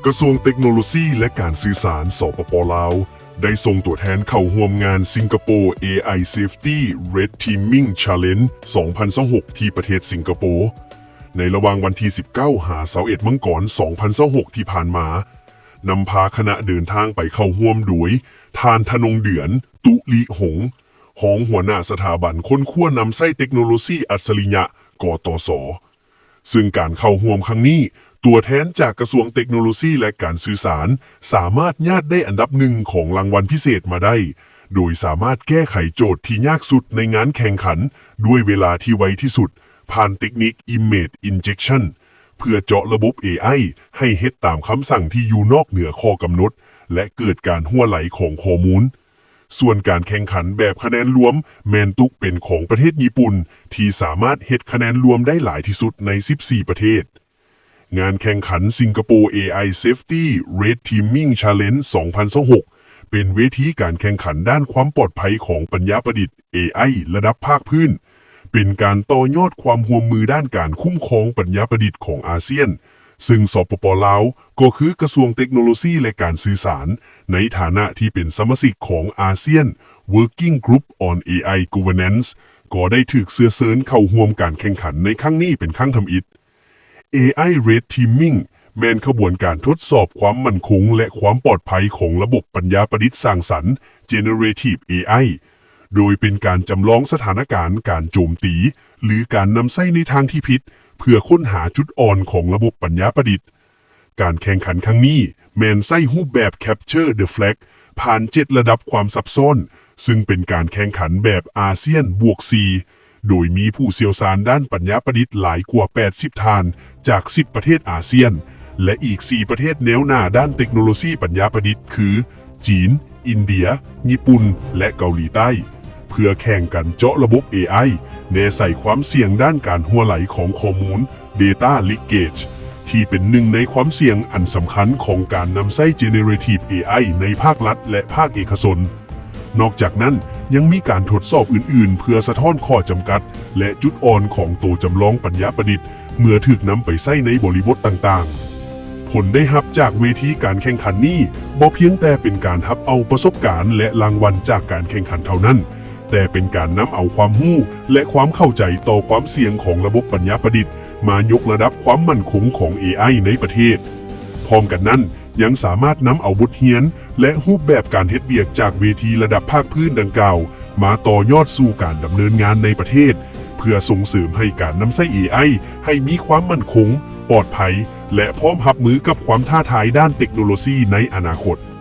ກະຊວງເຕັກໂນໂລຊີ ແລະ ການສື່ສານ ສປປ ລາວ ໄດ້ສົ່ງຕົວແທນເຂົ້າຮ່ວມງານ Singapore ເອໄອ Safety Red Teaming Challenge ສອງພັນຊາວຫົກ ທີ່ປະເທດສິງກະໂປ ໃນລະຫວ່າງວັນທີສິບເກົ້າ ຫາ ຊາວເອັດ ມັງກອນ ສອງພັນຊາວຫົກ ທີ່ຜ່ານມາ, ນຳພາຄະນະເດີນທາງໄປເຂົ້າຮ່ວມໂດຍ ທ່ານ ທະນົງເດືອນ ຕຸລິຫົງ ຮອງຫົວໜ້າສະຖາບັນຄົ້ນຄວ້ານຳໃຊ້ເຕັກໂນໂລຊີອັດສະລິຍະ ກຕສ ເຊິ່ງການເຂົ້າຮ່ວມຄັ້ງນີ້, ຕົວແທນຈາກກະຊວງເຕັກໂນໂລຊີ ແລະ ການສື່ສານ ສາມາດຍາດໄດ້ອັນດັບໜຶ່ງຂອງລາງວັນພິເສດມາໄດ້, ໂດຍສາມາດແກ້ໄຂໂຈດທີ່ຍາກສຸດໃນງານແຂ່ງຂັນ ດ້ວຍເວລາທີ່ໄວທີ່ສຸດ ຜ່ານເຕັກນິກ Image Injection ເພື່ອເຈາະລະບົບ ເອໄອ ໃຫ້ເຮັດຕາມຄຳສັ່ງທີ່ຢູ່ນອກເໜືອຂໍ້ກຳນົດ ແລະ ເກີດການຮົ່ວໄຫຼຂອງຂໍ້ມູນ. ສ່ວນການແຂ່ງຂັນແບບຄະແນນລວມ ແມ່ນຕົກເປັນຂອງປະເທດຍີ່ປຸ່ນ ທີ່ສາມາດເຮັດຄະແນນລວມໄດ້ຫຼາຍທີ່ສຸດໃນສິບສີ່ປະເທດ. ງານແຂ່ງຂັນ Singapore ເອໄອ Safety Red Teaming Challenge ສອງພັນຊາວຫົກ ເປັນເວທີການແຂ່ງຂັນດ້ານຄວາມປອດໄພຂອງປັນຍາປະດິດ ເອໄອ ລະດັບພາກພື້ນ, ເປັນການຕໍ່ຍອດຄວາມຮ່ວມມືດ້ານການຄຸ້ມຄອງປັນຍາປະດິດຂອງອາຊຽນ, ເຊິ່ງ ສປປ ລາວ ກໍຄືກະຊວງເຕັກໂນໂລຊີ ແລະ ການສື່ສານ ໃນຖານະທີ່ເປັນສະມາຊິກຂອງ ASEAN Working Group on ເອໄອ Governance ກໍໄດ້ຖືກເຊື້ອເຊີນເຂົ້າຮ່ວມການແຂ່ງຂັນໃນຄັ້ງນີ້ເປັນຄັ້ງທຳອິດ. ເອໄອ Red Teaming ແມ່ນຂະບວນການທົດສອບຄວາມໝັ້ນຄົງ ແລະ ຄວາມປອດໄພຂອງລະບົບປັນຍາປະດິດສ້າງສັນ Generative ເອໄອ ໂດຍເປັນການຈຳລອງສະຖານະການການໂຈມຕີ ຫຼື ການນຳໃຊ້ໃນທາງທີ່ຜິດ ເພື່ອຄົ້ນຫາຈຸດອ່ອນຂອງລະບົບປັນຍາປະດິດ. ການແຂ່ງຂັນຄັ້ງນີ້ແມ່ນໃຊ້ຮູບແບບ Capture the Flag ຜ່ານເຈັດລະດັບຄວາມຊັບຊ້ອນ, ເຊິ່ງເປັນການແຂ່ງຂັນແບບອາຊຽນບວກສີ່ ໂດຍມີຜູ້ຊ່ຽວຊານດ້ານປັນຍາປະດິດຫຼາຍກວ່າແປດສິບທ່ານ ຈາກສິບປະເທດອາຊຽນ ແລະ ອີກສີ່ປະເທດແນວໜ້າດ້ານເຕັກໂນໂລຊີປັນຍາປະດິດ ຄື ຈີນ, ອິນເດຍ, ຍີ່ປຸ່ນ ແລະ ເກົາຫຼີໃຕ້ ເພື່ອແຂ່ງກັນເຈາະລະບົບ ເອໄອ ແນໃສ່ຄວາມສ່ຽງດ້ານການຮົ່ວໄຫຼຂອງຂໍ້ມູນ Data Leakage ທີ່ເປັນໜຶ່ງໃນຄວາມສ່ຽງອັນສຳຄັນຂອງການນຳໃຊ້ Generative ເອໄອ ໃນພາກລັດ ແລະ ພາກເອກະຊົນ. ນອກຈາກນັ້ນ, ຍັງມີການທົດສອບອື່ນໆ ເພື່ອສະທ້ອນຂໍ້ຈຳກັດ ແລະ ຈຸດອ່ອນຂອງໂຕຈຳລອງປັນຍາປະດິດ ເມື່ອຖືກນຳໄປໃຊ້ໃນບໍລິບົດຕ່າງໆ. ຜົນໄດ້ຮັບຈາກເວທີການແຂ່ງຂັນນີ້ ບໍ່ພຽງແຕ່ເປັນການຮັບເອົາປະສົບການ ແລະ ລາງວັນຈາກການແຂ່ງຂັນເທົ່ານັ້ນ, ແຕ່ເປັນການນຳເອົາຄວາມຮູ້ ແລະ ຄວາມເຂົ້າໃຈຕໍ່ຄວາມສ່ຽງຂອງລະບົບປັນຍາປະດິດ ມາຍົກລະດັບຄວາມໝັ້ນຄົງຂອງ ເອໄອ ໃນປະເທດ. ພ້ອມກັນນັ້ນ, ຍັງສາມາດນຳເອົາບົດຮຽນ ແລະ ຮູບແບບການເຮັດວຽກຈາກເວທີລະດັບພາກພື້ນດັ່ງກ່າວ ມາຕໍ່ຍອດສູ່ການດຳເນີນງານໃນປະເທດ, ເພື່ອສົ່ງເສີມໃຫ້ການນຳໃຊ້ ເອໄອ ໃຫ້ມີຄວາມໝັ້ນຄົງ, ປອດໄພ ແລະ ພ້ອມຮັບມືກັບຄວາມທ້າທາຍດ້ານເຕັກໂນໂລຊີໃນອະນາຄົດ.